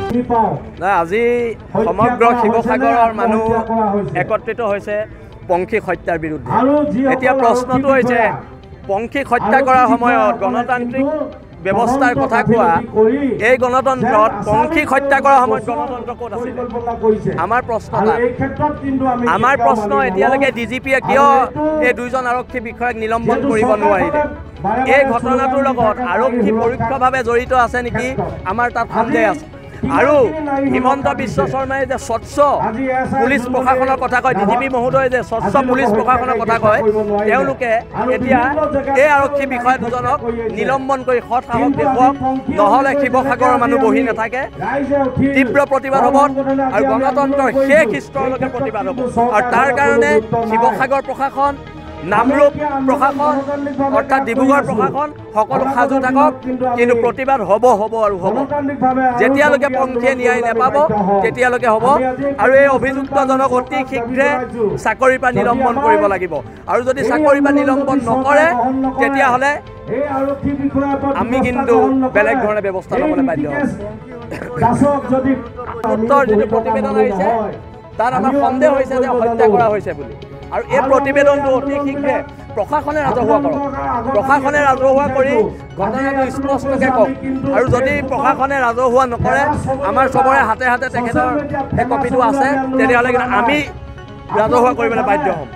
নাই, আজি সমগ্ৰ শিৱসাগৰৰ মানুহ একত্ৰিত হৈছে পংখীক হত্যাৰ বিৰুদ্ধে। এতিয়া প্ৰশ্নটো হৈছে, পংখীক হত্যা কৰাৰ সময়ত গণতান্ত্ৰিক ব্যৱস্থাৰ কথা কোৱা এই গণতন্ত্ৰত পংখীক হত্যা কৰাৰ সময়ত গণতন্ত্ৰ ক'ত আছিলে? আমাৰ প্ৰশ্ন তাত। আমাৰ প্ৰশ্ন, এতিয়ালৈকে ডি জি পিয়ে কিয় এই দুইজন আৰক্ষী বিষয়াক নিলম্বন কৰিব নোৱাৰিলে? এই ঘটনাটোৰ লগত আৰক্ষী পৰোক্ষভাৱে জড়িত আছে নেকি, আমাৰ তাত সন্দেহ আছে। আৰু হিমন্ত বিশ্ব শৰ্মাই যে স্বচ্ছ পুলিচ প্ৰশাসনৰ কথা কয়, ডি জি পি মহোদয়ে যে স্বচ্ছ পুলিচ প্ৰশাসনৰ কথা কয়, তেওঁলোকে এতিয়া এই আৰক্ষী বিষয়া দুজনক নিলম্বন কৰি সৎ সাহস দেখুৱাওক। নহ'লে শিৱসাগৰৰ মানুহ বহি নাথাকে, তীব্ৰ প্ৰতিবাদ হ'ব আৰু গণতন্ত্ৰৰ শেষ স্তৰলৈকে প্ৰতিবাদ হ'ব। আৰু তাৰ কাৰণে শিৱসাগৰ প্ৰশাসন, নামৰূপ প্ৰশাসন, অৰ্থাৎ ডিব্ৰুগড় প্ৰশাসন সকলো সাজু থাকক। কিন্তু প্ৰতিবাদ হ'ব, হ'ব আৰু হ'ব। যেতিয়ালৈকে পংখীয়ে ন্যায় নাপাব তেতিয়ালৈকে হ'ব। আৰু এই অভিযুক্তজনক অতি শীঘ্ৰে চাকৰিৰ পৰা নিলম্বন কৰিব লাগিব। আৰু যদি চাকৰিৰ পৰা নিলম্বন নকৰে, তেতিয়াহ'লে আমি কিন্তু বেলেগ ধৰণে ব্যৱস্থা ল'বলৈ বাধ্য হ'ম। উত্তৰ যিটো প্ৰতিবেদন আহিছে, তাত আমাৰ সন্দেহ হৈছে যে হত্যা কৰা হৈছে বুলি। আৰু এই প্ৰতিবেদনটো অতি শীঘ্ৰে প্ৰশাসনে ৰাজহুৱা কৰক। প্ৰশাসনে ৰাজহুৱা কৰি ঘটনাটো স্পষ্টকৈ কওক। আৰু যদি প্ৰশাসনে ৰাজহুৱা নকৰে, আমাৰ চবৰে হাতে হাতে তেখেতৰ সেই কপিটো আছে, তেতিয়াহ'লে কিন্তু আমি ৰাজহুৱা কৰিবলৈ বাধ্য হ'ম।